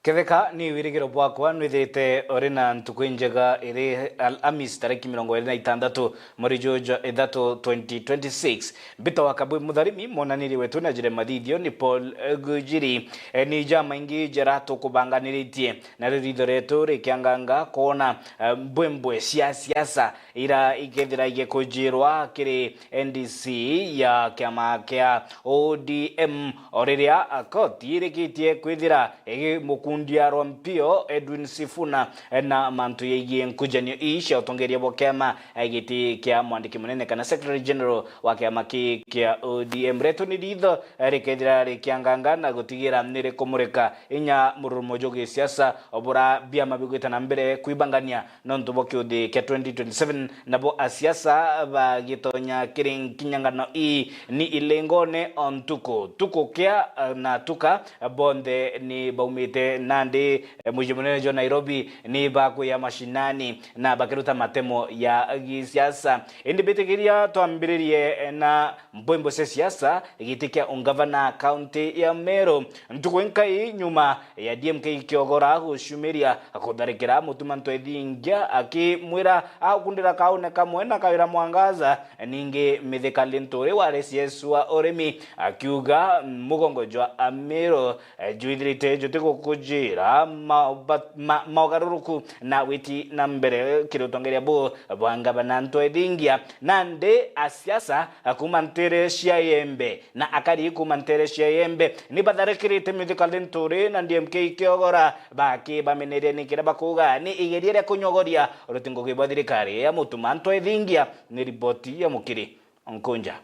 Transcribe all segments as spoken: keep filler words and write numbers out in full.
Ketheka ni wirigiro bwakwa nwithirite uri na ntuku injega iri Alhamis tariki mirongo iri na itantatu mweri juju jwa ithatu twenty twenty-six. Mbita wa Kabwi Mutharimi, mwonaniri wetu na njira mathithio ni Paul Gujiri. E, ni jamaingi jara tukubanganiritie, na riu ritho rietu rikianganga kwona, e, mbwembwe cia siasa ira ikethira igikujirwa kiri N D C ya kiama kia O D M, o riria koti irikitie kwithira igimukundia rwa mpio Edwin Sifuna na mantu yegii nkujanio ii cia utongeria bwa kiama, giti kia mwandiki munene kana Secretary General wa kiama kii kia O D M. Ritu ni ritho rikethira rikianganga na gutigira ni rikumurika inya mururumo jwa gisiasa bura biama bigwita na mbere kwibangania nontu bwa kiuthi kia twenty twenty-seven, nabo asiasa bagitonya kiri nkinyangano ii ni ilingone o ntuku. Tuku kia, eh, na tuka, eh, bonthe ni baumite nandi, eh, mucii munene jwa Nairobi ni bakuya mashinani na bakiruta matemo ya gisiasa. Indi bitikiria twambiririe, eh, na mbwimbo cia siasa, giti kia ungavana kaunti ya Meru. Ntuku inkai nyuma ya D M K Kiogora gucumiria kutharikira Mutuma Ntwethingia akimwira agukundira kaune kamwe na Kawira Mwangaza, ningi Mithika Linturi wari C S wa urimi akiuga mugongo jwa Amiru, eh, jwithirite jutigukujira mauba-, ma-, maugaruruku na witi na mbere kiri utongeria bu bwa ngavana Ntwethingia. Nandi asiasa kuuma ntere cia Iembe na akari kuuma ntere cia Iembe ni batharikirite Mithika Linturi na D M K Kiogora bakibameneria ni kiria bakuuga ni igeria ria kunyogoria ruti ngugi bwa thirikari ya Mutuma Ntwethingia. Ni riboti ya Mukiri Nkunja.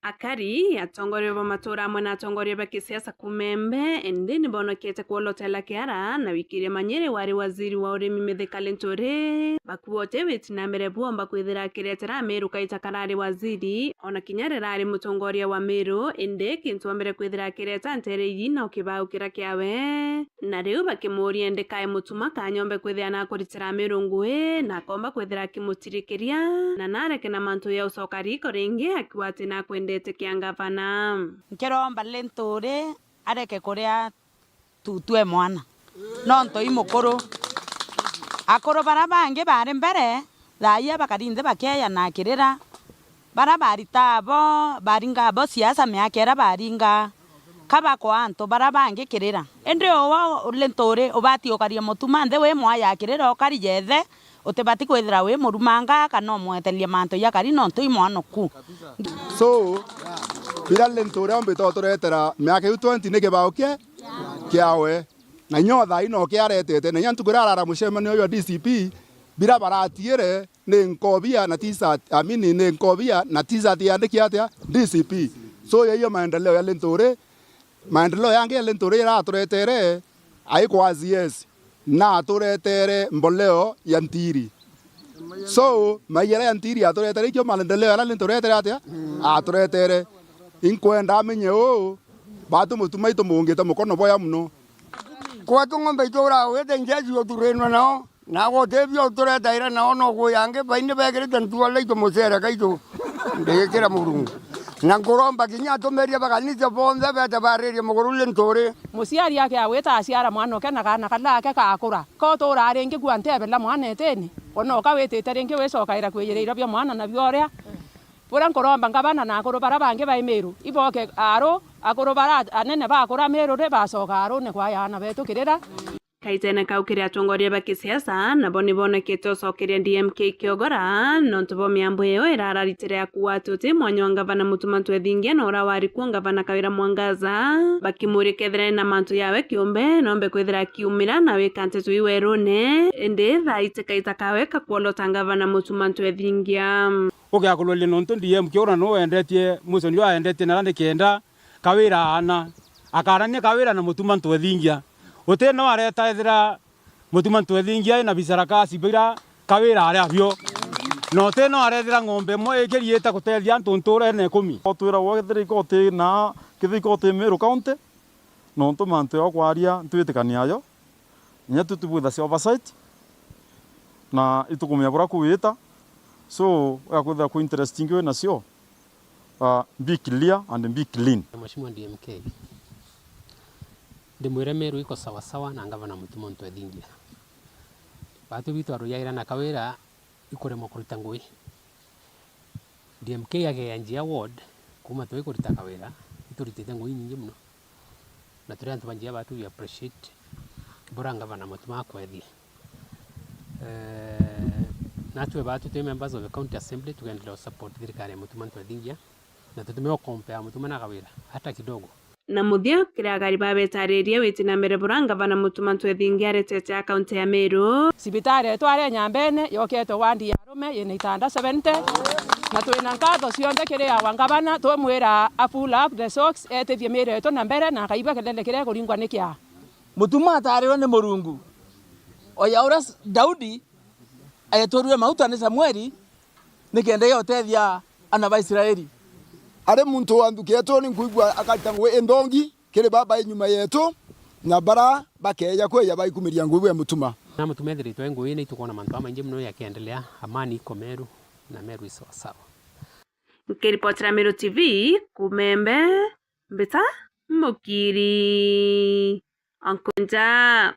Akari, atongoria ba matuura amwe na atongoria ba kisiasa kuuma Iembe indi ni bonokete kwolotela kiara na wikiria manyiri wari waziri wa urimi Mithika Linturi. Bakuote witi na mbere bwomba kwithira akiretera Amiru kaita karari waziri, ona kinya rirari mutongoria wa Miru, indi kintu ombere kwithira akireta ntere iji no kibau kiria kiawe. Na riu bakimuuria ndikae Mutuma kanyombe kwithira na akuritira Amiru ngui, na akomba kwithira akimutirikiria, na nareke na mantu ya ucoka riko ringi akiuga ati nakwendete kia ngavana. Nkiromba Linturi areke kuria tutue mwana, nontu i mukuru. Akuru bara bangi bari mbere, thaai bakari nthi bakeya na kirira. Bara barita abo, baringa abo siasa miaka iria baringa, ka bakwa antu bara bangi kirira. Indi uwe Linturi ubati ukaria Mutuma nthi wi mwaya kirira ukari jethe, utibati kwithira wi murumanga kana umweteria mantu jakari nontu i mwanoku. So, biria Linturi ombite uturetera miaka iu twenty ni kibao kie kiawe. Na inya o thaai no kiaretete, na inya ntuku iria arara mucemanio jwa D C P, biria baratigire ni nkobia na T-shirt, I mean, ni nkobia na T-shirt yandiki atia? D C P. So, yaiyo maendeleo ya Linturi. Maendeleo yangi ya Linturi iraturetere, aikwa C S, na aturetere mboleo ya ntiri. So, maiara ya ntiri aturetere, ikio maendeleo yaria Linturi etere atia? Aturetere. Inkwenda amenye uu, batu Mutuma itumungite mukono bwaya muno. Kwetu ng'ombe itu uragwite njeji uturinwa nao, naagwe utibio uturetaira nao, no gwi yangi baini bekirite ntuale itu mucere kaitu ndikira Murungu. Na nkuromba kinya atumiria ba kanisa bonthe bete baririe muguru Linturi. Muciari ake agwita aciara mwana uke na kaana karia gake gakura. Ko tuura ringi gua ntebela mwana etini? Ona uka witite ringi wicokaira kwiyiria irio bia mwana na bioria. Buria nkuromba ngavana na akuru bara bangi bai Miru, iboke aru, akuru bara anene bakura Miru ri bacoka arune kwa yaana betu kirira. Kaitene kau kiri atongoria ba kisiasa, nabo ni bonekete ucokeria D M K Kiogora, nontu bo miambo iyo irararitire ya kuuga ati uti mwanya wa ngavana Mutuma Ntwethingia na uria wari kuo ngavana Kawira Mwangaza, bakimuuria kethira ena mantu yawe kiumbe, nombe kwithira akiumira na wika nteto iu werune, indi thaai ti kaita kawe ka kwolota ngavana Mutuma Ntwethingia. Ugiakururia nontu D M Kiogora no wendetie, Muconi jwa wendetie na ni kenda Kawira aana. Akaanania Kawira na Mutuma Ntwethingia. Uti no areta ethira Mutuma Ntwethingia ina bisarakasi bira Kawira ari abio. Na uti no arethira ng'ombe imwe ikiriite gutethia antu nturene ikumi. Twiragwa kethira ikoti na, kethira ikoti Meru County, nontu mantu ya kwaria ntwitikania ayo. Inya tu tubwithacia oversight, na itukumenya buria kuwita. So, ugakwithira kwi interest ingi winacio, uh, be clear and be clean. Mheshimiwa D M K. Ndimwire Meru iko sawasawa na ngavana Mutuma M'Ethingia. Baatwi bitu a Ruyaira na Kawira ikuremwa kuruta ngui. D M K ageeja njia ward, kuuma twi kurita Kawira, ituritite ngui inyingi mono. Na turi antu ba njia baatwi, we appreciate bura ngavana Mutuma akwethie. Eh, natwe baatwi twi members of the county assembly, tugenderea support thirikari ya Mutuma M'Ethingia, na tutime o compare Mutuma na Kawira hata kidogo. Na muthia, kiri akari babeetariria witi na mbere bura ngavana Mutuma M'Ethingia aretete a kaunti ya Meru. Cibitari yetu aria Nyambene yoketwe wandi ya arume yina itanda seventy, na twina nkatho cionthe kiri awa ngavana, twimwira a pull up the socks, etithie miiri yetu na mbere, na akaiba kelele kiria ikuringwa ni kiaa. Mutuma ataarirwe ni Murungu, o ya uria Daudi eeturue mauta ni Samueli, nikenda iotethia ana ba Israeli. Ari muntu wa nthuki yetu, ni nkwigua akarita ngui inthongi kiri baba i nyuma yetu, na bara bakeeja kweja baikumiria ngui bwe Mutuma. Na Mutuma ethiritwe ngui, ni itukwona mantu jamaingi mono yakiendelea, amani iko Meru, na Meru i sawasawa. Nkiripotera Meru T V, kuuma Igembe, mbita Mukiri. Onkonja.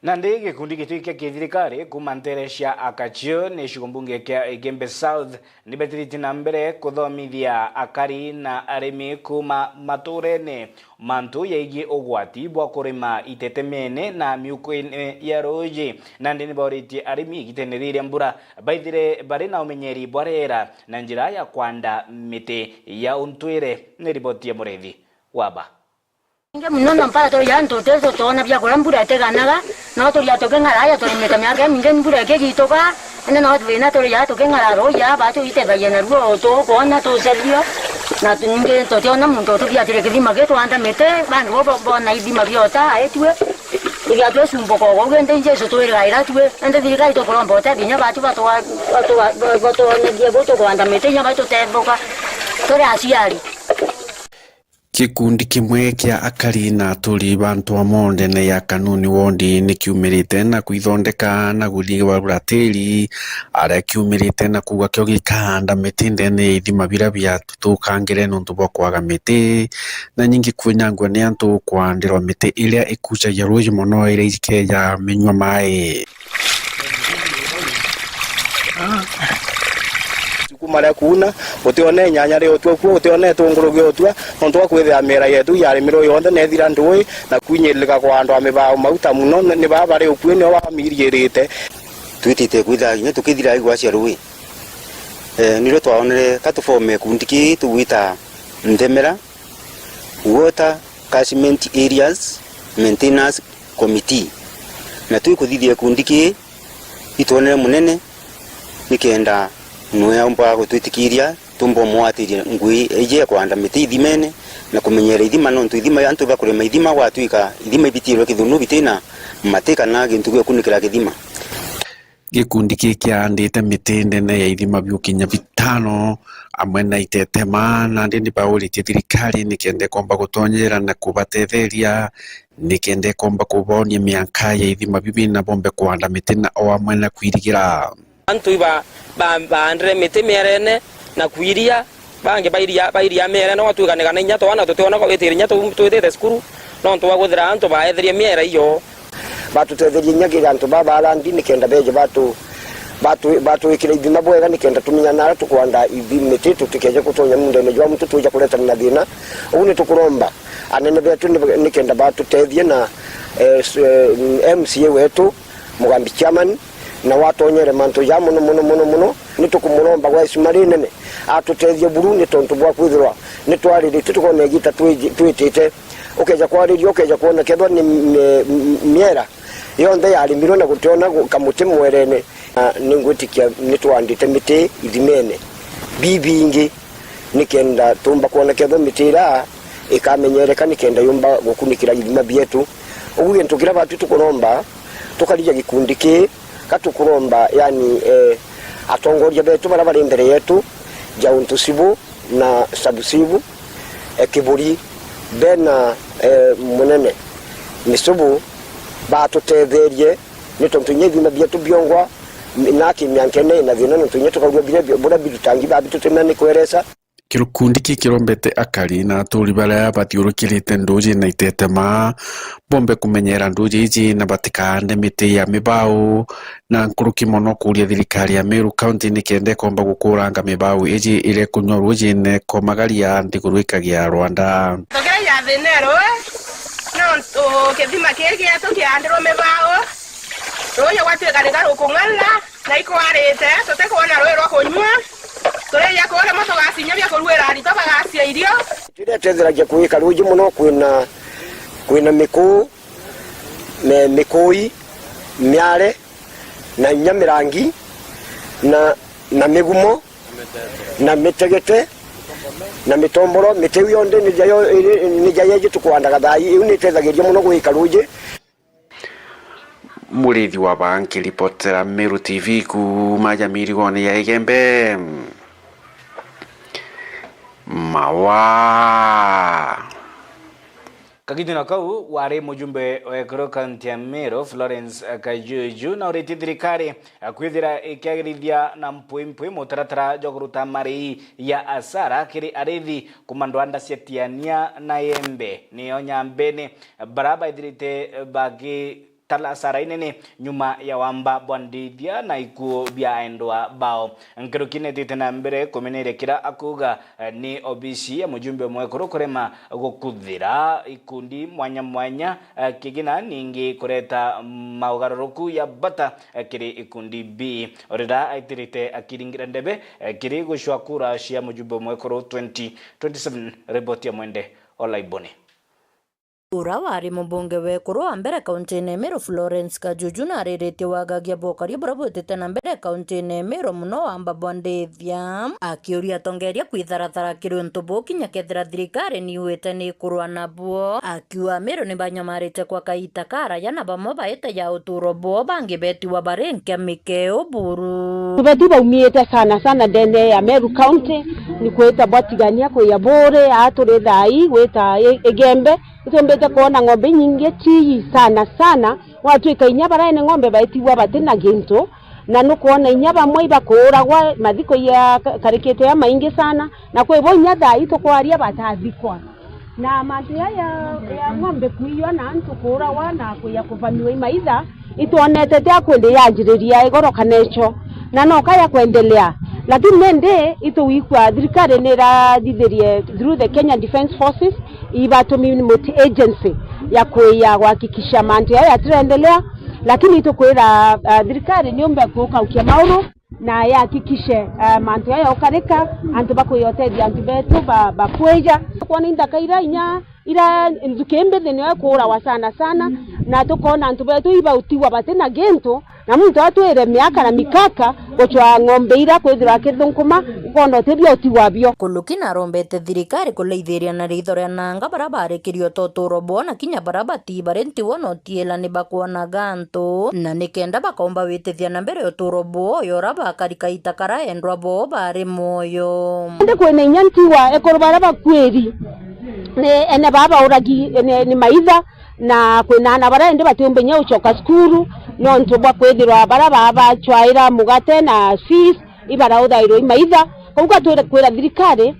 Nandi gikundi gitwi kia kithirikari kuuma nteere cia Akachio ni gicigo mbunge kia Igembe South ni betiritie na mbere kuthomithia akari na arimi kuuma maturene mantu jegie ugwati bwa kurima itetemene na miukuine ya ruuji. Nandi ni bauritie arimi igitene riria mbura baithire bari na umenyeri bwa riera na njira ya kwanda miti ya untwire. Ni riboti ya Murethi Waba. Ingi mono na mpara turi antu tuti tutoona bia kuria mbura itiganaga, no turia tuking'ara aja turimite miaka imingi mbura ikigituka, indi no thina turi ja tuking'ara ruuji aa baatwi itethagia naruo tukwona tucerio, na tu-, ningi tutiona muntu utubiatire kithima gi twanda miti, bangi bo bo-, bona ithima biota aitue, iria twicumbuka ugou, indi Jesu twirigaira tue, indi thirikari tukuromba utethia inya baatwi batwa-, batwa-, batwonerie bu tukwanda miti inya baitutethuka turi aciari. Gikundi kimwe kia akari na aturi ba Ntwamonde na ya Kanuni wondi ni kiumirite na kwithondeka na guthii barura tiri, aria kiumirite na kuuga kio gikaanda miti ndene ya ithima biria biatuthukangire nontu bwa kwaga miti, na nyingi kwinyangua ni antu kwandirwa miti iria ikucagia ruuji mono iria ikeeja minyua maai. Matukũ marĩa kuuna, gũtĩone nyanya rĩotwa kuo, gũtĩone tũngũrũ gĩotwa, nontu bwa kwĩthĩa mĩera yetu yarimirwo yonthe nethira ndũĩ, na kwinyĩrĩka kwa andũ a mĩbao mauta mũno, nĩ baa barĩ ũkuĩ nĩo bamiriĩrĩte. Twĩtĩte kwĩthĩa kinya tũkĩthira igwa cia rũĩ. Eh, nĩrĩo twaonere ka tũfome kundi kĩĩ tũgwĩta Nthemera Water Catchment Areas Maintenance Committee, na twikũthithia gikundi kii itwonere munene, nikenda nwe aumba gutwitikiria tumba umwatiria ngui iji ya kwanda miti ithimene na kumenyera ithima, nontu ithima, antu bakurima ithima gwatwika ithima ibitirwe kithunu bitina mati kana gintu gia kunikira kithima. Gikundi kii kiaandite miti ndene ya ithima biu kinya bitano, amwe na itetema, nandi ni bauritie thirikari nikenda ikomba gutonyera na kubatetheria, nikenda ikomba kubonia mianka ya ithima biu bina bombe kuanda miti na o amwe na kwirigira. Antu iba ba-, baandire miti mierene na kwiria, bangi bairia, bairia miere, no twikane kana inya twana tutiona kwa witiri inya tu-, twitite cukuru, nontu bwa kwithira antu baetherie miere iyo. Batutetherie inya kiri antu baba arandi, nikenda beje batu-, batu-, batwikira ithima bwega, nikenda tumenyana ara tukwanda ithi-, miti tutikeje kutonya mundene jwa muntu twija kuretana na thina. Ugu nitukuromba anene betu ni-, nikenda batutethie na, eh, s-, eh, M C A wetu, Mugambi Chairman, na watonyere mantu ja mono, mono, mono, mono. Nitukumuromba gwa isuma rinene, atutethie buru, ni tontu bwa kwithirwa nitwariritie tukona igita twiji-, twitite. Ukeja kwariria, ukeja kwona kethwa ni mi-, mi-, miera yonthe yarimirwe na gutiona gu-, kamuti mwerene. Na ningwitikia nitwandite miti ithimene bibingi, nikenda tumba kwona kethwa miti ira ikamenyereka, nikenda yumba gukunikira ithima bietu. Ugu gintu kiria batu tukuromba, tukarija gikundi kii, ka tukuromba, yani, eh, atongoria betu baria bari mbere yetu, Jauntu Sibu na Sabu Sibu, eh, Kiburi, bena, eh, munene Misubu, batutetherie, ni tontu inya ithima bietu biongwa, na kimiankene na thina, nontu inya tukaurua biria bi-, buria birutangi babi tutimenya ni kweresa. Gikundi ki kirombete akari na aturi baria bathiurukirite nduji na itetema bombe kumenyera nduji iji na batikaande miti ya mibau na nkuruki mono kuuria thirikari ya Meru County nikenda ikomba gukuranga mibau iji iria ikunywa ruujine komagaria nthiguru ikagia rwanda. Tukiria ya thina ya ruui, no ntu kithima kii gietu kiandirwe mibau, ruui gwatuika ni garukung'ara, na ikwarite, tutikwona ruui rwa kunywa, turiria kuria mo tugacinya bia kuruira aritwa bagacia irio. Iria itetheragia kuika ruuji mono kwina, kwina mikuu, me-, mikui, miare, na inya mirangi, na, na migumo, na mitegete, na mitomboro. Miti iu yonthe ni jayo, ni jayo yeji tukwandaga thaa ii. Iu ni itethagiria mono guika ruuji. Murithi wa Baa nkiripotera Meru T V kuuma ja mirigone ya Igembe. Mawa. Kagitino kau wari mujumbe wa ekuru kaunti ya Meru, Florence Kajuju, na uritie thirikari kwithira ikiagirithia na mpwi mpwi mutaratara jwa kuruta marii ya asara kiri arithi kuma ndwanda cia Tiania na Embe. Niyo Nyambene, bara baithirite bagitara asara inene nyuma ya wamba bwa ndithia na ikuo bia aendwa bao. Nkuruki netite na mbere kumeneria kira akuuga, eh, ni obisi ya mujumbe mwekuru kurema gukuthira ikundi mwanya mwanya, eh, kigina, ningi kureta maugaruruku ya bata, eh, kiri ikundi bi. Orira aitirite akiringira ndebe, eh, kiri gucwa kura cia mujumbe mwekuru twenty twenty-seven. Riboti ya Mwende Olaiboni. Ura wari mubunge wekuru wa mbere kauntine ya Meru, Florence Kajuju, nariritie wagagia bwa ukaria buria bwitite na mbere kauntine ya Meru, muno wamba bwa ndithia, akiuria atongeria kwitharathara kiri untu buu kinya kethira thirikari niuite ni ikurua nabuo. Akiuga Meru ni banyamarite kwa kaita karaya, na bamwe baite ya uturo bwoo, bangi betiwa bari nkia mikeu buru. Antu betu baumiite sana sana ndene ya Meru County, ni kwita bwa Tigania, kwi ya Buuri, aa turi thaa ii gwita I-, Igembe. Itumbite kwona ng'ombe inyingi chii sana sana, gwatwika inya bara ene ng'ombe baitiwa bati na gintu, na nukwona inya bamwe ibakuuragwa, mathiko ya ka-, karikite ya maingi sana, na kwi bo inya thaa ii tukwaria batathikwa. Na mantu ya, ya, ya ng'ombe kuiywa na antu kuuragwa na kuya kuvamiwa i maitha, itwonete ti akwende yanjiriria igoro kana icho, na no kaya kwendelea. Lakini nindi ituwikwa thirikari ni irathithirie through the Kenya Defence Forces, ibatumi multi agency ya kuya kuhakikisha mantu yaya yatiraendelea, lakini itukwira, ah, thirikari niumbe kukaukia mauru na yahakikishe, ah, mantu yaya ukarika, antu bakuya utethia antu betu ba, bakwija. Kwona inthaka ira inya ira nthuki mbithi niyo ikuurawa sana sana, na tukoona antu betu ibautigwa bati na gintu, na muntu atwire miaka na mikaka gucwaa ng'ombe ira kwithirwa akithunkuma, ukoona uti bia utigwa bio. Kuluki narombete thirikari kulaithiria na ritho ria nanga bara barikirio ta uturo bwoo, na kinya bara batii bari ntigwa na utiila ni bakwonaga antu, na nikenda bakomba witithia na mbere uturo bwoo yora bakari kaita kara endwa boo bari mwoyo. Indi kwina inya ntigwa ekuru bara bakwiri ni ene baa bauragi ni, ni maitha, na kwina aana bara indi batiumba inya gucoka cukuru nontu bwa kwithirwa bara baa bacwaira mugate na fees ibarauthairwa i maitha. Kou gatwire kwira thirikari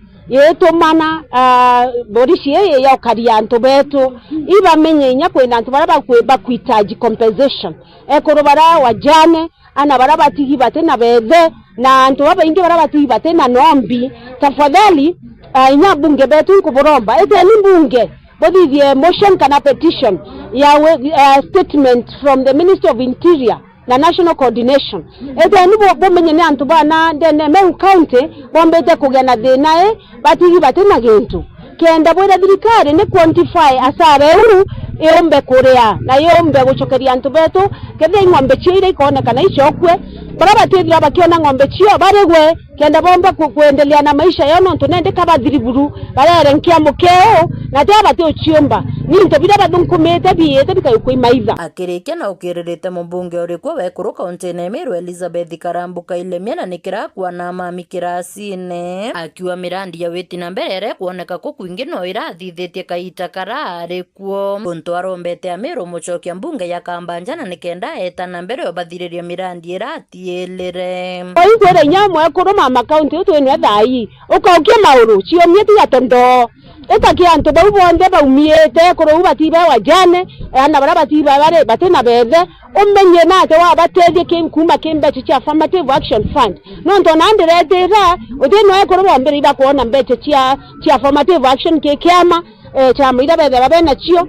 itumana, ah, borisi ii ya ukaria antu betu, ibamenye inya kwina antu bara bakwi-, bakwitaji compensation. Ekuru bara wajane, ana bara batigi bati na bethe, na antu babaingi bara batigi bati na nombi, tafadhali, ah, inya bunge betu nkuburomba, eteni bunge, buthithie motion kana petition ya we-, ah, statement from the Ministry of Interior na national coordination. Eteni bu-, bumenye ni antu bana ndene Meru County bombite kugia na thina ii, batigi bati na gintu. Kenda bwira thirikari ni quantify asara iu iumbe kuria na iumbe gucokeria antu betu, kethira i ng'ombe cio iria ikoonekana icokue, bara batithira bakiona ng'ombe cio barigwe, kenda bomba ku-, kuendelea na maisha yao, nontu nende ka bathiri buru, barere nkia mukeu, na tia bati uciumba. Ni into biria bathunkumite biite bikaikwa imaitha. Akirikia na ukiririte mubunge uri kuo wa Ekuru kaunti-ini ya Meru Elizabeth Karambu Kailemia na nikira kuana mami kirasine, akiuga mirandi ya witi na mbere iria ikwoneka ku kwingi no irathithitie kaita karari kuo. Untu arombete Amiru mucokia mbunge ya Kambanja na nikenda eeta na mbere ubathiririe mirandi iratiirire. Oikwira inya mwekuru mama kaunti uyu twinwe thaa ii, ukaukia mauru, ciumie tiga tondoo. Ita kia antu bau bonthe baumiite, ekuru bau batibae wajane, ana baria batibae bari, batina bethe, umenye na ati wabatethie ki, kuuma ki mbeca cia Affirmative Action Fund. Nontu ona ndiretira, utina ekuru bombere ibakwona mbeca cia, cia Affirmative Action ki kiama, eh, chama iria bethagirwa benacio,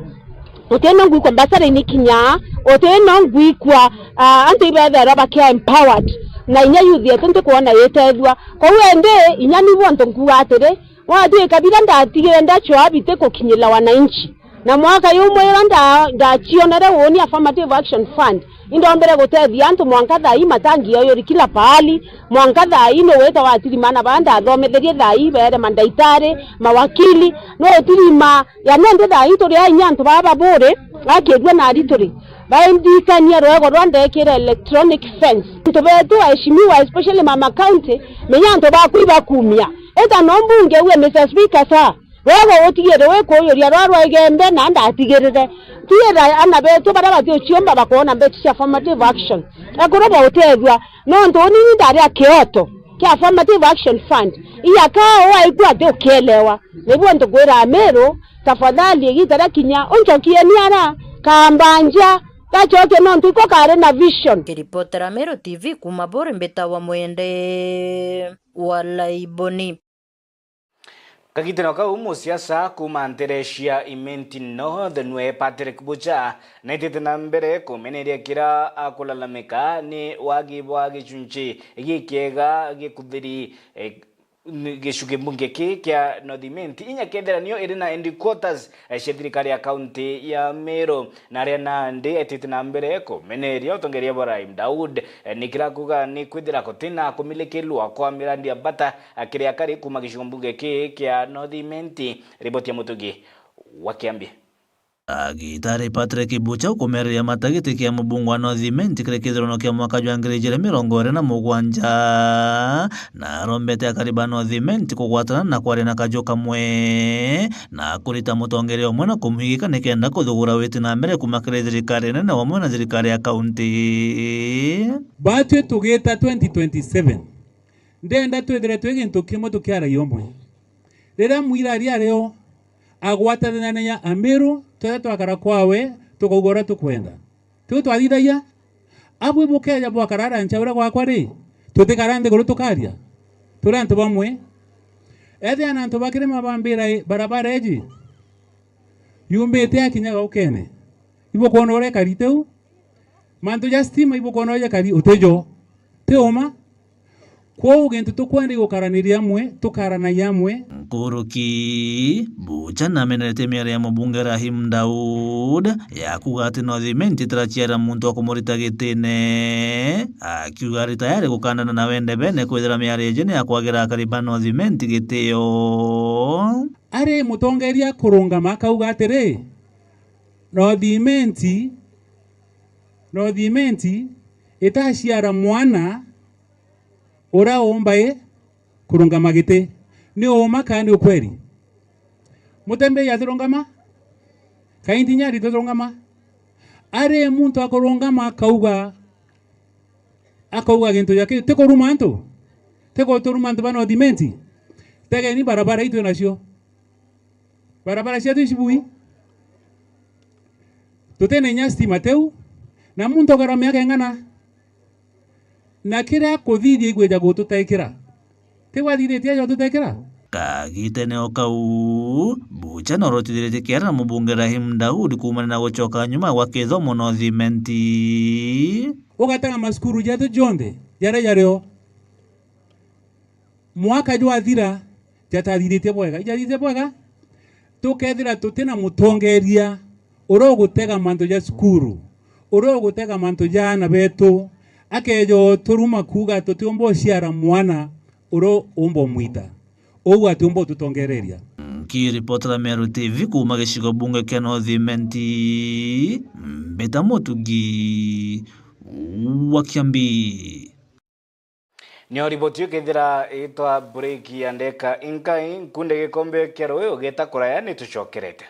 utina ngwikwa mbasara-ini kinya, utina ngwikwa, ah, antu ibethagirwa bakia empowered, na inya youth yetu ntikwona itethua. Kwou endi, inya nibu antu nkuga atiri, watwika biria ndatigire ndachwa biti kukinyira wananchi. Na mwaka yumwe ira nda-, ndacionere uuni Affirmative Action Fund, indombere gutethia antu mwanka thaa ii matangi yoyuri kila pahali, mwanka thaa ii ni wita watirimana baa ndathometherie thaa ii beere mandaitari, mawakili, no utirima, yani ndi thaa ii turi a inya antu baa baburi, akirua nari turi. Baindikania rwego rwa ndekire electronic fence. Antu betu waheshimiwa, especially mama county, menya antu baku ibakumia. Eta no mbunge uwe, Mister Speaker, sir, rwego utigire wikuyuria rwa rwa igembe na ndatigirire. Tiira ana betu baria batiuciumba bakwona mbeca cia affirmative action. Ekuru bautethua, nontu uni ni ndari a kioto kia Affirmative Action Fund. Iyaka waigua ati ukielewa. Nibu ntukwira Amiru, tafadhali, igita ria kinya, uncokieni ara, Kambanja, gacoke nontu iko kari na vision. Kiripotera Meru T V kuuma Buri, mbitawa Mwende wa Laiboni. Kagitano kau, musiasa kuuma ntere cia Imenti North nwe Patrick Bucha naitite na mbere kumeneria kira akulalamika ni wagi bwa gicunci gikiega gikuthiri, eh, n-, gicungi mbunge ki kia North Imenti, inya kethira nio iri na headquarters, eh, cia thirikari ya kaunti ya Meru. Na aria nandi etite na mbere kumeneria utongeria bwa Rahim Daud, eh, ni kira kuga ni kwithira gutina kumilikilwa kwa mirandi ya bata, eh, kiri akari kuuma gicungi mbunge ki kia North Imenti. Riboti ya Mutugi wa Kiambi. Ndagitari Patrick Bucha ukumereria mata giti kia mubunge wa North Imenti kiri kithurano kia mwaka jwa ngiri ijiri mirongo iri na mugwanja, na arombete akari ba North Imenti kugwatana na kwaria na kaju kamwe, na kurita mutongeria umwe na kumuhigika nikenda kuthugura witi na mbere kuuma kiri thirikari nene wamwe na thirikari ya kaunti. Batwi tugita twenty twenty-seven, ndenda twithire twi gintu kimwe tukiaragia umwe. Riria Mwirari ario agwatithanagia Amiru, twethe twakara kwawe, tukauga uria tukwenda. Tiu twathithagia? Abwi bukeeja bwakara aria ncha uria gwakwa ri, tutikara nthiguru tukaria? Turi antu bamwe. Ethia na antu ba kirima bambira i, barabara iji yumbite yakinya gaukene. Ibukwona uria ikari tiu? Mantu ja stima ibukwona uria jakari utijo. Ti uma? Kwou gintu tukwenda i gukaraniria amwe, tukaranagia amwe. Nkuruki, Bucha namenerete miario ya mubunge Rahim Daud ya kuuga ati North Imenti itiraciara muntu wa kumurita gitine, akiuga ari tayari gukandana na wende bene kwithira miario iji ni ya kwagira akari ba North Imenti gitio. Ari mutongeria kurungama akauga atiri, North Imenti, North Imenti itaciara mwana uria umba i kurungama giti. Ni uuma kana ni ukweri? Mutembei atirungama? Kainti nyari tutirungama? Ari muntu akurungama akauga, akauga gintu ja kiu, ti kuruma antu, ti guturuma antu ba North Imenti. Tegeni barabara ii twi nacio. Barabara cietu icibui. Tutina inya stima tiu. Na muntu ukarwa miaka ing'ana? Na kiria kuthithia igwija gututaikira. Tigwathithitie aja ututekera? Kagitene o kau, Bucha norotithiritie kiara na mubunge Rahim Daud kuumania na gucoka nyuma gwa kithomo North Imenti. Ugatega macukuru jetu jonthe jaria jario. Mwaka jwathira, jatathithitie bwega. Ijathithitie bwega? Tukethira tutina mutongeria uria ugutega mantu ja cukuru, uria ugutega mantu ja aana betu, akeja uturuma kuuga tutiumba uciara mwana uria umba umwita. Uu atiumba ututongereria. Nkiripotera Meru T V kuuma gicigo bunge kia North Imenti, mbita Mutugi wa Kiambi. Nio riboti iu kethira itwa break ya ndeka inkai, nkunde gikombe kia ruyu gita kuraya, ni tucokerete.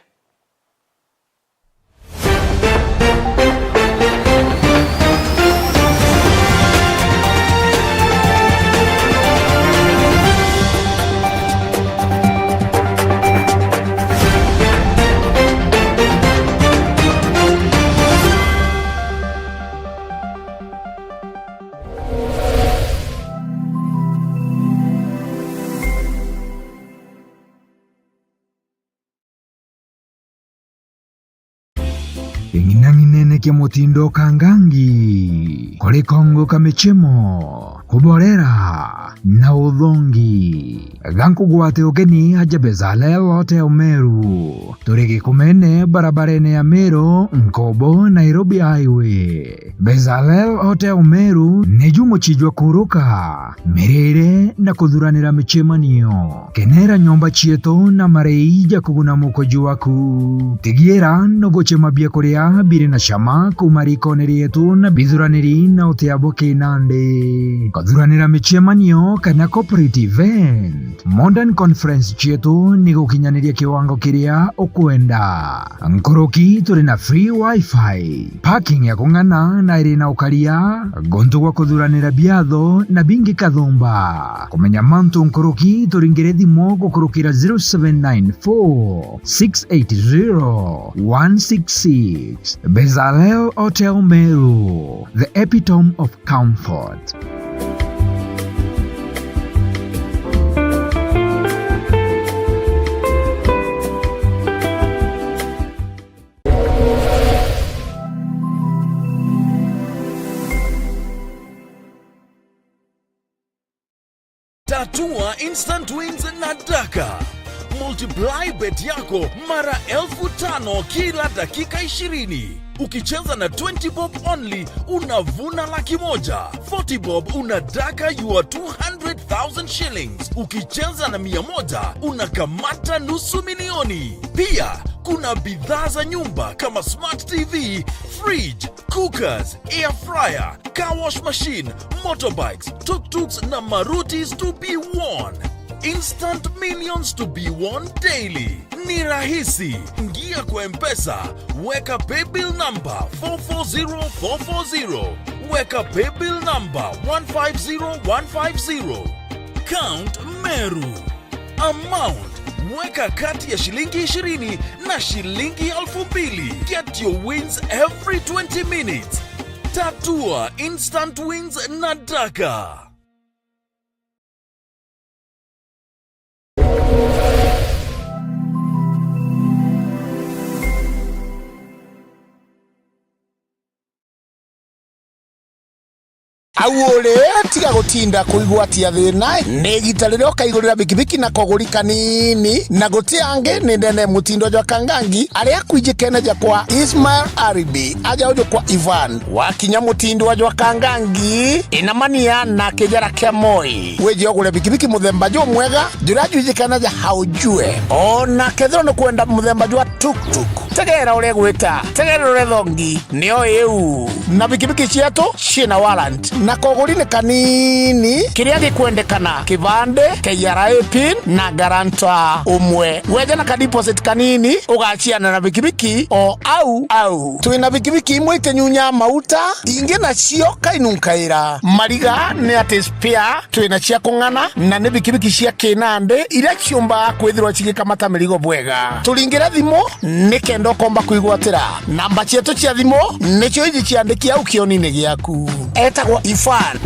Ing'inang'inene kia mutindo kangangi, kuri kongo ka michemo, kuborera na uthongi. Gankugwate ugeni aja Bezalel Hotel Meru. Turi Gikumene, barabarene ya Meru, Nkobo, Nairobi Highway. Bezalel Hotel Meru niju muchijwa kuruka, mirire na kuthuranira michemanio. Kenera nyomba cietu na marei ja kuguna mukoji waku. Tigiira nuguchema biakuria biri na chama kuuma rikone rietu na bithuraniri na utia bwa kinandi. Kuthuranira michemanio kana corporate event. Modern Conference cietu ni gukinyaniria kiwango kiria ukwenda. Nkuruki turi na free wifi, parking ya kung'ana na iri na ukaria, guntu gwa kuthuranira biatho na bingi kathumba. Kumenya mantu nkuruki, turingire thimu gukurukira zero seven nine four six eight zero one six six. Bezalel Hotel Meru, the epitome of comfort. Tatua instant wins na Daka. Multiply bet yako mara elfu tano kila dakika ishirini. Ukicheza na twenty bob only, unavuna laki moja. Forty bob, una Daka your two hundred thousand shillings. Ukicheza na mia moja, unakamata nusu milioni. Pia, kuna bidhaa za nyumba kama smart T V, fridge, cookers, air fryer, car wash machine, motorbikes, tuk-tuks na marutis to be won. Instant millions to be won daily. Ni rahisi. Ingia kwa M-Pesa, weka paybill number four four zero four four zero. Weka paybill number one five zero one five zero. Count Meru. Amount, weka kati ya shilingi ishirini na shilingi elfu mbili. Get your wins every twenty minutes. Tatua instant wins na Daka. Au uri, tiga gutinda kuigwatia thina, ni igita riria ukaigurira bikibiki na koguri kanini, na guti angi ni ndene mutindo jwa Kangangi, aria akwijikene ja kwa Ismail Aribi, aja uju kwa Ivan. Wakinya mutindo jwa Kangangi, inamania na kijara kia Moi. Wije ugure bikibiki muthemba jumwega, juria jwijikene ja Haujue. Ona kethirwa ni kwenda muthemba jwa tuktuk, tegera uria gwita, tegera uria thongi. Nio iu. Na bikibiki cietu ciina warrant. Na koguri ni kanini. Kiria gikwendekana: kibande, K R A pin, na guarantor umwe. Weja na ka deposit kanini, ugaciana na bikibiki o au au. Twina bikibiki imwe itinyunya mauta, ingi nacio kainunkaira. Mariga ni ati spare twina cia kung'ana, na ni bikibiki cia kinandi iria ciumbaga kwithirwa cigikamata mirigo bwega. Turingire thimu nikenda ukomba kwigwatira. Namba cietu cia thimu nicio iji ciandiki au kionini giaku. Etagwa Ifan.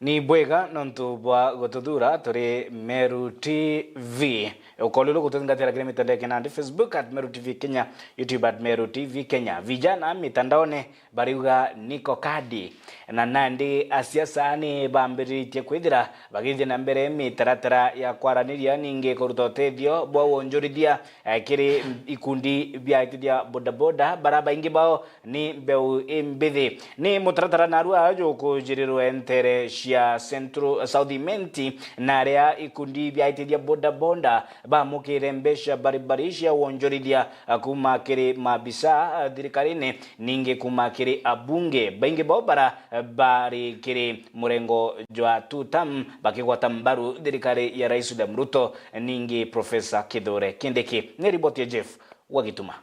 Ni bwega nontu bwa gututhuura turi Meru T V. Ukoolilwe gututhingatira kiri mitandao ya kinandi, Facebook at Meru T V Kenya, YouTube at Meru T V Kenya. Vijana mitandaone bariuga niko kadi. Na nandi asiasa ni bambiritie kwithira bagithie na mbere mitaratara ya kwaraniria, ningi kuruta utethio bwa wonjorithia, eh, kiri ikundi bia aitithia bodaboda, bara baingi bao ni mbeu imbithi. Ni mutaratara narua jukujirirwe ntere cia Central, South Imenti, na aria ikundi bia aitithia bodaboda bamukire mbeca baribari cia wonjorithia, ah, kuma kiri maabisa, ah, thirikarine, ningi kuma kiri abunge. Baingi bao bara, ah, bari kiri murengo jwa two term, bakigwata mbaru thirikari ya Rais William Ruto, ningi Professor Kithure Kindiki. Ni riboti ya Jeff Wagituma.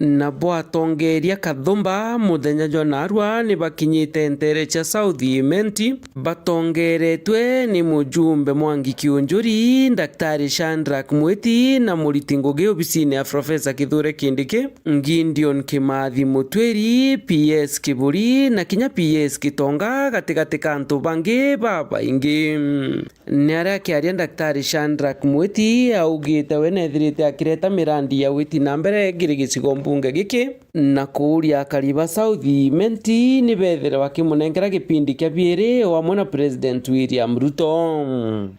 Nabo atongeeria kathumba muthenya jwa naarua ni bakinyite nteere cia South Imenti, batongeeretwe ni mujumbe Mwangi Kiunjuri, Daktari Shadrack Mwiti na muriti ngugi obisine ya Professor Kithure Kindiki, Gideon Kimathi Mutwiri, P S Kiburi na kinya P S Kitonga, gatigati ka antu bangi babaingi. Ni aria akiaria, Daktari Shadrack Mwiti augite we neethirite akireta mirandi ya witi na mbere kiri gicigo mbunge giki, na kuuria akari ba South Imenti ni beethire bakimunenkera gipindi kia biiri o amwe na President William Ruto.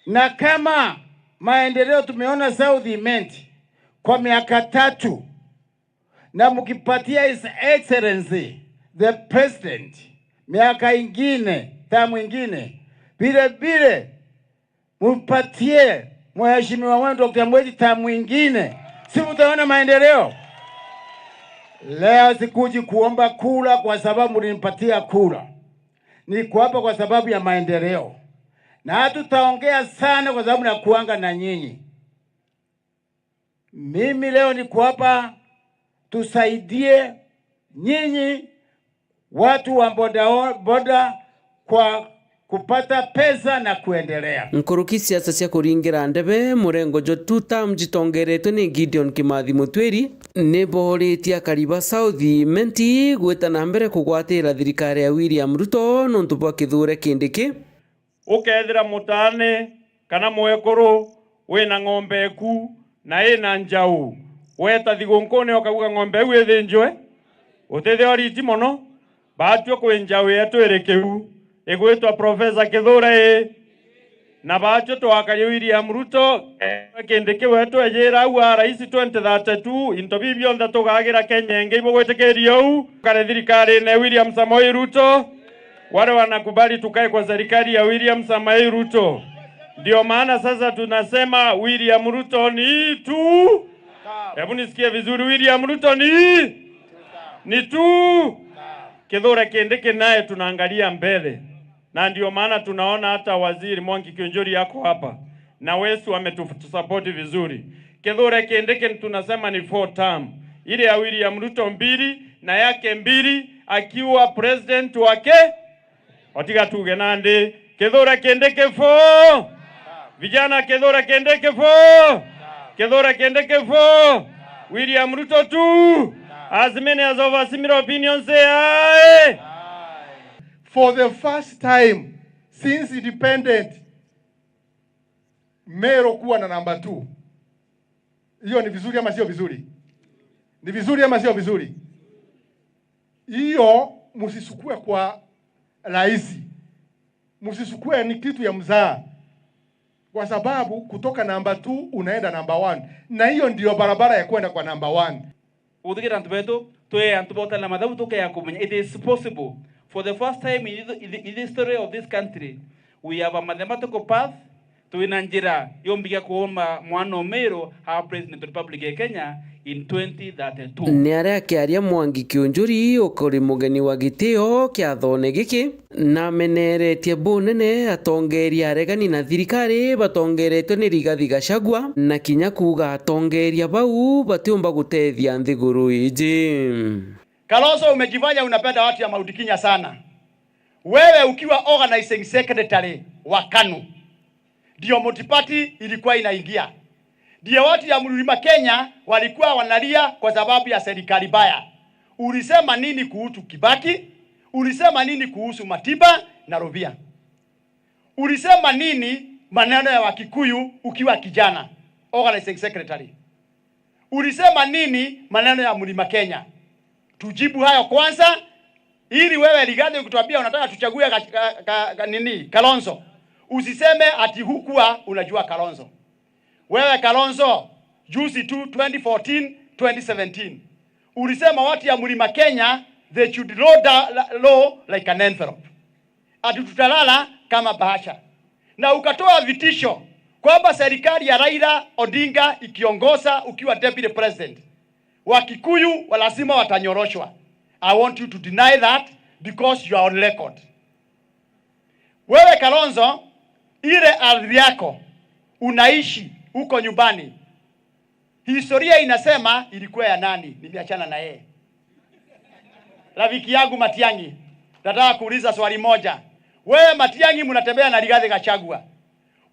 Na kama maendeleo tumeona South Imenti kwa miaka tatu, na mkipatia His Excellency the President miaka ingine, term ingine, vile vile mupatie mheshimiwa wenu Doctor Mweti term ingine, si mtaona maendeleo? Leo sikuji kuomba kura kwa sababu mlinipatia kura. Niko hapa kwa sababu ya maendeleo. Na hatutaongea sana kwa sababu nakuanga na nyinyi. Mimi leo niko hapa tusaidie nyinyi watu wa boda, boda kwa kupata pesa na kuendelea. Nkuruki siasa cia kuringira ndebe murengo jwa two term jitongeretwe ni Gideon Kimathi Mutwiri, ni booritie akari ba South Imenti gwita na mbere kugwatira thirikari ya William Ruto nontu bwa Kithure Kindiki. Ukethira mutaane kana mwekuru wina ng'ombe eku na ina njau, weeta thigunkune ukauga ng'ombe iu ithinjwe? Utithia uriti mono? Baatue kwi njau yeetu iri kiu igwitwa Professor Kithure ii, na baatue twakaria William Ruto, Kindiki weetu eejira au a rais twenty thirty-two, into biu bionthe tugagira Kenya ingi ibugwitikiria uu, ukare thirikarine William Samoei Ruto. Wale wanakubali tukae kwa serikali ya William Samoei Ruto. Ndio maana sasa tunasema William Ruto ni tu. Hebu nisikie vizuri, William Ruto ni, ni tu. Kithure Kindiki naye tunaangalia mbele. Na ndio maana tunaona hata waziri Mwangi Kiunjuri ako hapa. Na Wesu ametusupport vizuri. Kithure Kindiki tunasema ni four term. Ile ya William Ruto mbili na yake mbili akiwa president wake. Otiga tuge nandi. Kithure Kindiki four. Vijana, Kithure Kindiki four. Kithure Kindiki four. William Ruto two. As many as of a similar opinion say aye. For the first time since independent, Meru kuwa na namba two. Hiyo ni vizuri ama sio vizuri? Ni vizuri ama sio vizuri? Hiyo msisukue kwa rais. Msisukue ni kitu ya mzaa. Kwa sababu kutoka namba two unaenda namba one. Na hiyo ndio barabara ya kwenda kwa namba one. Uthigira antu betu, twi antu ba utana mathabu, tukea kumenya it is possible. For the first time in the, in the, in the history of this country, we have a mathematical path, twina njira yumbiga kuuma mwana Umiru a President of Republic ya Kenya in twenty thirty-two. Ni aria akiaria Mwangi Kiunjuri, ukuri mugeni wa gitio kiathone giki. Nameneretie bunene atongeeria aregani na thirikari batongeretwe ni Rigathi Gachagua, na kinya kuuga atongeeria bau batiumba gutethia nthiguru iji. Kalonzo, umejifanya unapenda watu ya Mount Kenya sana. Wewe ukiwa organizing secretary wa KANU, ndio Multiparty ilikuwa inaingia. Ndio watu ya Mlima Kenya walikuwa wanalia kwa sababu ya serikali mbaya. Ulisema nini kuhusu Kibaki? Ulisema nini kuhusu Matiba? na Rubia. Ulisema nini maneno ya Wakikuyu ukiwa kijana, organizing secretary? Ulisema nini maneno ya Mlima Kenya? Tujibu hayo kwanza, ili wewe Rigathi ukituambia unataka tuchague ka, ka, ka, ka, nini, Kalonzo, usiseme ati hukuwa unajua Kalonzo. Wewe Kalonzo, juzi tu twenty fourteen, twenty seventeen, ulisema watu ya Mlima Kenya, they should roll da-, la-, roll like an envelope. Ati tutalala kama bahasha. Na ukatoa vitisho kwamba serikali ya Raila Odinga ikiongoza ukiwa deputy president, Wakikuyu wa lazima watanyoroshwa. I want you to deny that because you are on record. Wewe Kalonzo, ile ardhi yako unaishi huko nyumbani, historia inasema ilikuwa ya nani? Nimeachana na yeye. Rafiki yangu Matiang'i, nataka kuuliza swali moja. Wewe Matiang'i, mnatembea na Rigathi Gachagua.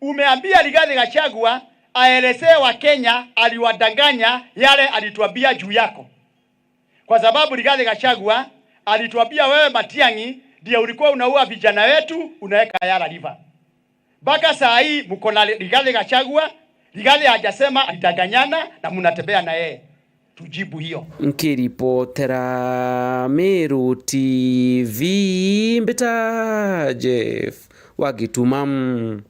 Umeambia Rigathi Gachagua aelezee Wakenya aliwadanganya yale alituambia juu yako. Kwa sababu Rigathi Gachagua alituambia wewe Matiang'i ndiye ulikuwa unaua vijana wetu, unaweka Yala River. Mpaka saa hii mko na Rigathi Gachagua, Rigathi hajasema alidanganyana na mnatembea na yeye. Tujibu hiyo. Nkiripotera Meru T V, mbita Jeff wa Gituma.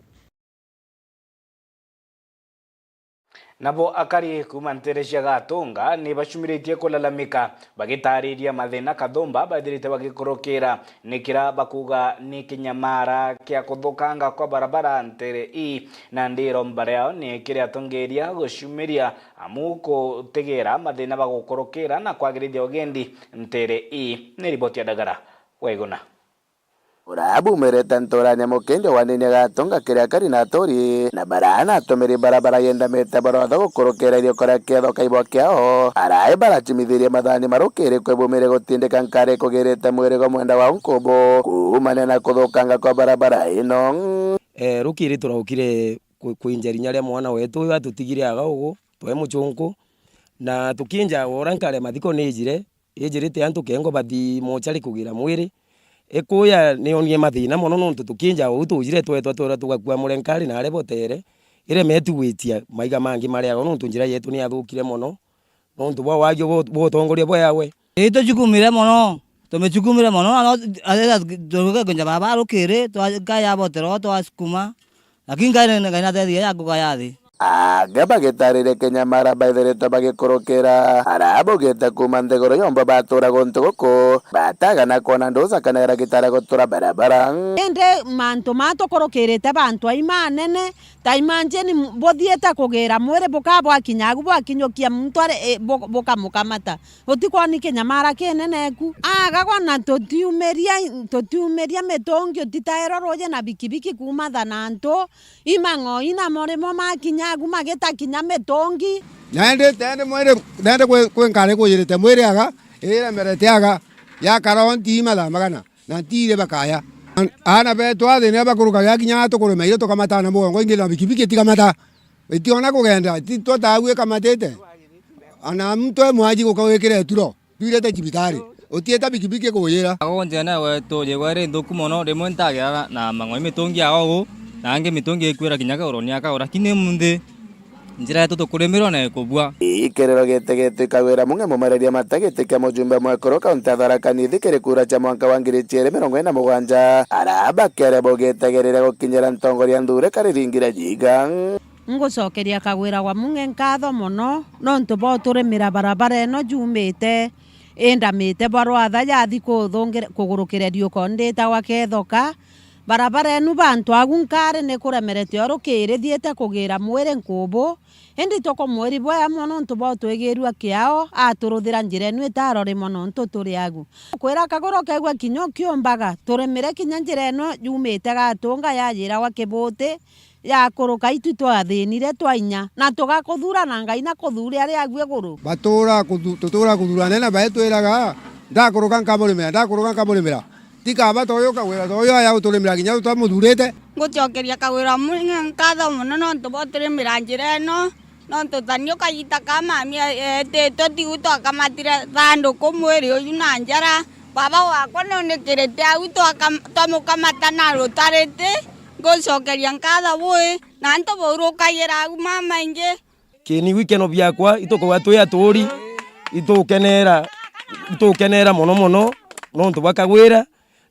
Nabo akari kuuma nteere cia Gatunga ni bacumiritie kulalamika, bagitaariria mathina kathumba baithirite bagikurukira, ni kira bakuuga ni kinyamara kia kuthukanga kwa barabara nteere ii, na ndi iromba riao ni kiri atongeeria gucumiria amu kutigera mathina bagukurukira na kwagirithia ugendi nteere ii. Ni riboti ya Dagara Waiguna. Ura bumirite ntuurani ya Mukindi wa ndini ya Gatunga kiri akari na aturi, na baraana atumiri barabara yendamite barotha gukurukira iriuko ria kiatho kaibwa kiao. Arai baracimithirie mathani marukiri kwi bumire gutindika nkari kugirite mwiri gwa mwenda wa nkubu kuumania na kuthukanga kwa barabara ino. Eh, rukiri turaukire ku-, kwinja rinya ria mwana wetu uyu atutigire aga ugu, twe muchunku, na tukinja ura nkari ya mathiko ni ijire, ijirite antu kengo bathi mochari kugira mwiri. Ikuya nionie mathina mono, nontu tukinja uu tujire twetwa twira tugakua murenkari na aria botere, iremetu gwitia maiga mangi mariaga, nontu njira yetu ni yathukire mono, nontu bwa wagi bwa, bwa utongoria bwa Yahweh. Ii tuchukumire mono, tumichukumire mono, na no, a, a, turuke kwinja barabara rukiri, twa, Ngai abotero, twasukuma, lakini Ngai ni, Ngai nateethia ya nguga ya thi. Angi bagitariria kinyamara baithiritwe bagikurukira, aria bugite kuuma nthiguru yomba batura guntu guku, bataga na kwona nduca kana iragita ria gutura barabara. Indi mantu maa tukurukirite bantu ai manene, ta imagine buthiite kugira mwiri bukaa bwakinya agu bwakinyukia muntu ari, i, bu-, bukamukamata. Utikwoni kinyamara kinene ku. Agagwa na tutiumiria, tutiumiria mitungi, utitairwa ruuji na bikibiki kuuma tha na antu, imang'oi na murimo makinya agu magita kinya mitungi. Na indi tendi mwiri, tendi kwi, kwi nkari kujirite mwiri aga, iremerete aga, yakara o ntii mathaa magana, na ntiiri bakaya. Aana betu athina bakurukagira kinya tukurumeire tukamata na mugongo ingi na bikibiki itikamata. Itiona kugenda, ti twa taagu ikamatite. Ana muntu e mwaji guka wikire eturo, twirite cibitari. Utiita bikibiki kuyira. Ago njira nawe tujigwa iri nthuku mono, rimwe ntagira na mang'oi mitungi ya ogu, na angi mitungi ikwira kinya kauro ni akaura. Lakini munthi, njira yetu tukurimirwa na ikubua. Ikiriro giti gitwika wira mung'e mumareria mata giti kia mujumbe mwekuru kaunti ya Tharaka Nithi kiri kura cia mwanka wa ngiri ciiri mirongo iri na mugwanja. Araba kere bugitegerire gukinyira ntongoria nthure kari ringira jiga. Ngucokeria Kagwira wa Mung'e nkatho mono nontu bwa uturimira barabara ino jumite indamite bwa rwatha yathi kuthungire-, kugurukire riuko nditagwa Kethoka. Barabara inu bantu agu nkari ni kuremerete o rukiri thiite kugira mwiri nkubu, indi tukumwiri bwea mono nontu bwa utwigirua kiao aturuthira njira inu itarori mono nontu turi agu. Kwira kaguru kegua kinya ukiumbaga, turimire kinya njira ino yumite Gatunga yajiragwa Kibuti, yakuruka itu twathinire twa inya, na tugakuthura na Ngai na kuthuria ri agu iguru. Batura kuthu-, tutura kuthurana na bae twiraga, "Ndakuruka nkamurimira, ndakuruka nkamurimira." Tikaba toyo kagwira toyo aya uturimira kinya tutamuthurite. Ngucokeria kagwira Mung'e nkatho mono nontu bwa uturimira njira ino, nontu tani ukagita ka mami e-, etitwe tiu twakamatire thanduku mwiri uyu na njara, Baba wakwa nunikirite au, twaka-, twamukamata na rutariti, ngucokeria nkatho bui, na antu baurukagira au mamaingi. Kini wikeno biakwa, itukuga twi aturi, itukenera, itukenera mono mono, nontu bwa Kagwira,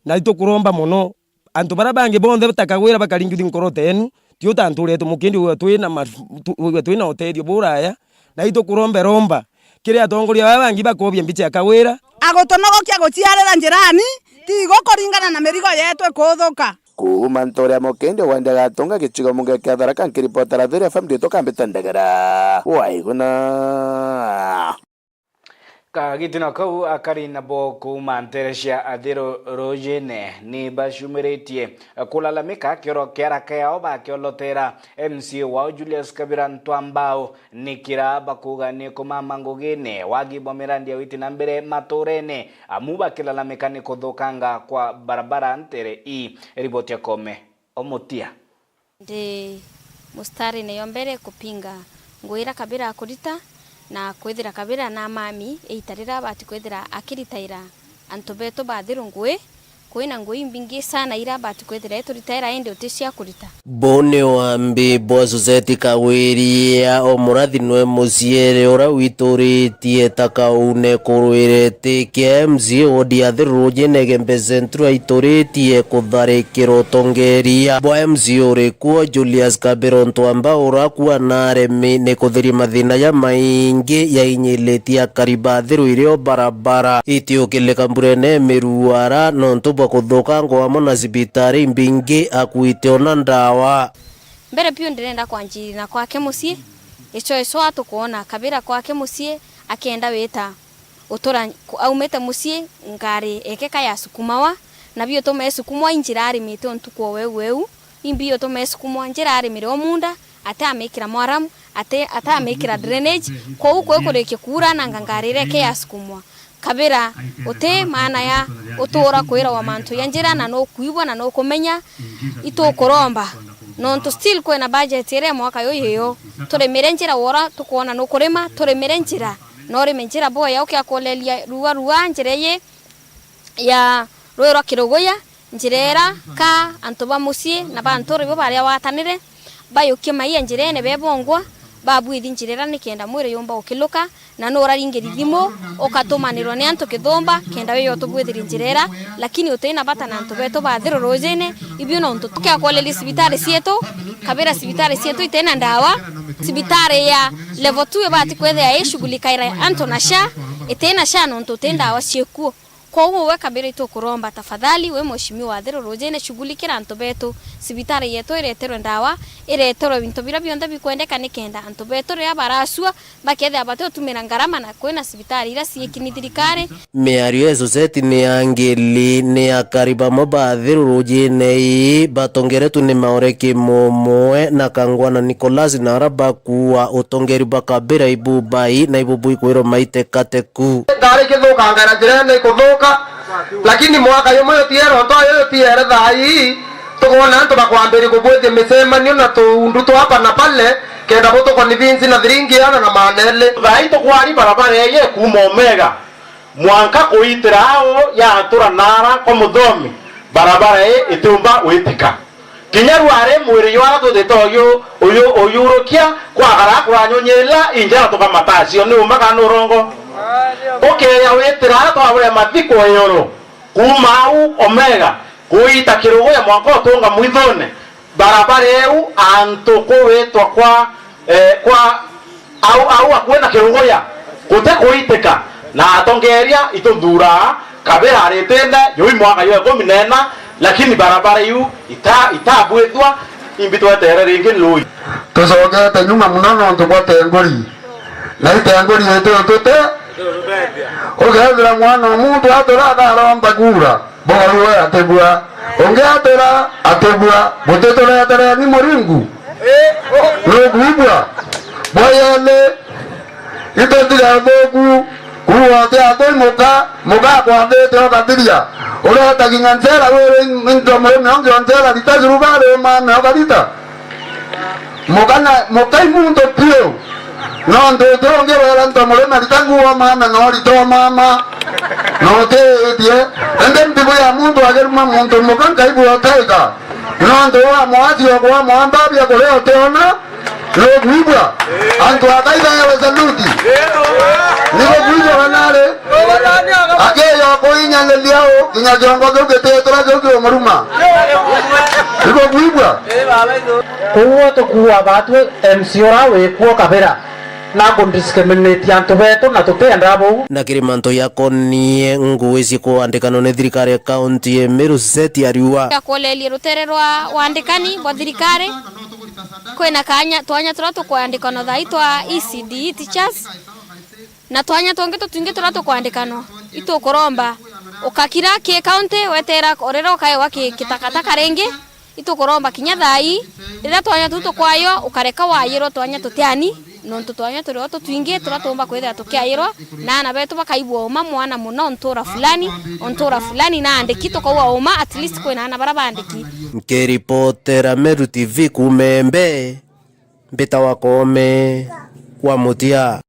na itukuromba mono. Antu baria bangi bonthe ta Kagwira bakaringuthi nkoro teenu, ti uta antu uria tumukindi wigua twina ma-, tu-, wigua twina utethio buraya, na itukurombe romba kiri atongoria baa bangi bakobia mbicha ya Kagwira. Agutonogokia guciarira njirani, ti igo kuringana na mirigo yetu ikuthuka. Kuuma ntuura ya Mukindi, Wanja Gatunga, gicigo mbunge kia Tharaka, nkiripotera Thuria F M, nditwa Kambita Ndegera. Waiguna. Kagitino kau, akari nabo kuuma nteere cia Athiru Rujine ni bacumiritie kulalamika kioro kia raka yao bakiolotera M C A wao Julius Kabira Ntwambao, ni kira bakuuga ni kumama ngugine wagi bwa mirandi ya witi na mbere matuurene, amu bakilalamika ni kuthukanga kwa barabara nteere ii. Riboti ya Kome Omutia. Ndi mustarine yo mbere kupinga ngugi iria Kabira akurita, na kwithira Kabira na mami iita riria abati kwithira akiritaira antu betu ba Athiru ngugi, kwina ngugi imbingi sana iria abati kwithira ituritaira indi uti cia kurita. Buu ni wambi bwa Suzeti Kagwiri ya Omurathi nwe muciere uria wituritie ta kaune kurwire iti kia M C A wodi ya Athiru Rujine Igembe Central aituritie kutharikira utongeria bwa M C A uri kuo Julius Kabira Ntwambao urakua na aremi ni kuthiria mathina jamaingi jainyiritie akari ba Athiru irio barabara itiukilika mburene miruara nontu bwa kuthukangwa amo na cibitari imbingi akuite ona ndawa. Mbere biu ndirenda kwanjiria na kwake mucii, ico ico atukwona Kabira kwake mucii akenda wita utura ku-, aumite mucii ngari ekeka yasukumawa, na biutuma esukumwa i njira arimite untuku o weu weu, imbi utuma esukumwa njira arimire o munda, ati amikira mwaramu, ati, ati amikira drainage, kwou kwi kurikia kuura nanga ngari iria eke yasukumwa. Kabira, uti maana ya utuura kwirawa mantu ya njira na nukwigua na nukumenya, itukuromba. Nontu still kwina budget iria mwaka yuyu iyo, turimire njira wora tukwona nukurima, turimire njira, na urime njira bwega ukiakoleria rua rua njira iyi ya rui rwa Kiruguya, njira ira ka antu ba mucii na ba nturi bo baria watanire, bayukie maia njirene bebongwa, babwithi njira ira nikenda mwiri yumba ukiluka, na nuraringiri thimu, ukatumanirwa ni antu kithumba, kenda wiya utubwithirie njira ira, lakini uti na bata na antu betu ba Athiru Rujine, ibio nontu tukiakoleria cibitari cietu, Kabira cibitari cietu iti na ndawa, cibitari ya level two ibati kwithia ishughulikaira antu na SHA, iti na SHA nontu uti ndawa ciekuo. Kwou we Kabira itukuromba tafadhali, we mheshimiwa wa Athiru Rujine, shughulikira antu betu, cibitari yetu ireterwe ndawa, ireterwe bintu biria bionthe bikwendeka nikenda antu betu riria baracua, bakethira bati utumira ngarama na kwina cibitari iria ciikini thirikari. Miario ya Suzeti ni ya ngili, ni akari bamwe ba Athiru Rujine ii batongeretwe ni maore kimumwe na Kangwana Nicholas na aria bakuua utongeri bwa Kabira ibubai na ibubu ikwirwa maite kateku. Ngari ikithukanga na njira ino ikuthuka, lakini mwaka jumwe jutiere, onto ayo jutiere thaa ii, tukwona antu bakwambiria kubwithia micemanio na tuundu twa hapa na pale, kenda butuconvince na thiringi ana na maana eli. Thaa ii tukwari barabara ii ikuuma Omega mwanka kuitira ao ya Atura naara kwa Muthomi, barabara ii itiumba witika. Kinya rwari mwiri jwara tutite uyu, uyu, uyurukia, kwagara kuranyunyila injara tukamata acio, ni uma kana ni urongo? Ukeya witira twabure mathiko iuru, kuuma au Omega, kuita Kiruguya mwanka utunga mwithune, barabara iu antu kuwitwa kwa, eh, kwa Au, au akuwe na Kiruguya, guti kuitika, na atongeria itunthuraa, Kabira aritinde, juu i mwaka jwa ikumi na ina, lakini barabara iu ita-, itabwithwa, imbi twetere ringi ni rui. Tucokete nyuma mono nontu bwa tenguri, na itenguri iti utute. Ukethira mwana o muntu atura akaromba kura, Boorua atibua. Ungi atira atibua. Butituretereni Muringu. Nukwigua? Bwa yeli, itu ntiri athuku. Kuuga uti athui muka, muka akwambite ugathiria. Ureta kinya njera wiri into murimi ungi o njera rita curubari umame ugarita. Muka na, muka i muntu biu. Nontu uti ungi wera nto murima rita nguo mama no rita mama. Na utiitie, indi mbigu ya muntu akiruma muntu muka nkaigua uteka. Nontu wa mwasi okwa mwamba bia kuria utiona, nukwigua. Antu akaithaewe saluti. Nigukwigua kana ari? Akiya kuinyangiria u, kinya kiongo kiu gititura kiu kiumuruma. Nigukwigua. Kwoguo tukuuga batwi M C ura wikuo kabira na kudiscriminate antu betu na tutiendaa buu. Na kiri mantu yakonie ngui cia kuandikana ni thirikari ya kaunti ya Meru, Seth Ariua. Akuurerie rutere rwa wandikani bwa thirikari, kwina kanya, twanya turia tukwandikanwa thaa ii twa E C D E teachers, na twanya tungi tutwingi turia tukwandikanwa. Itukuromba ukakira ki kaunti weteera urira ukaewa ki kitakataka ringi. Itukuromba kinya thaa ii, riria twanya tuu tukwayo, ukareka wayirwa twanya tutiani, nontu twanya turi o tutwingi turia tuumba kwithira tukiayirwa, na aana betu bakaigua uma mwana muna o ntuura fulani, o ntuura fulani naandiki, tukauga uma, at least kwina aana baria baandiki. Nkiripotera Meru T V kuuma Embe, mbitawa Koome wa Mutia.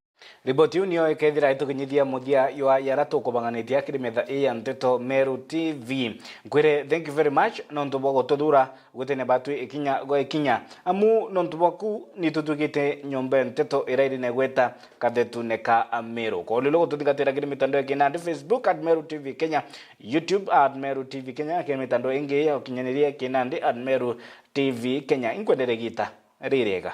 Riboti iu niyo ikeethira itukinyithia muthia jwa jaria tukubang'anitie kiri metha ii ya nteto Meru T V. Nkwire thank you very much nontu bwa gututhuura gwitania batwi ikinya gwa ikinya. Amu nontu bwaku ni tutwikite nyomba ya nteto iria iri na igweta kathetune ka Meru. Kwa ulilo gututhingatira kiri mitandao ya kinandi, Facebook at Meru T V Kenya, YouTube at Meru T V Kenya, kiri mitandao ingi ya ukinyaniria kinandi at Meru T V Kenya. Inkwendere giita ririega.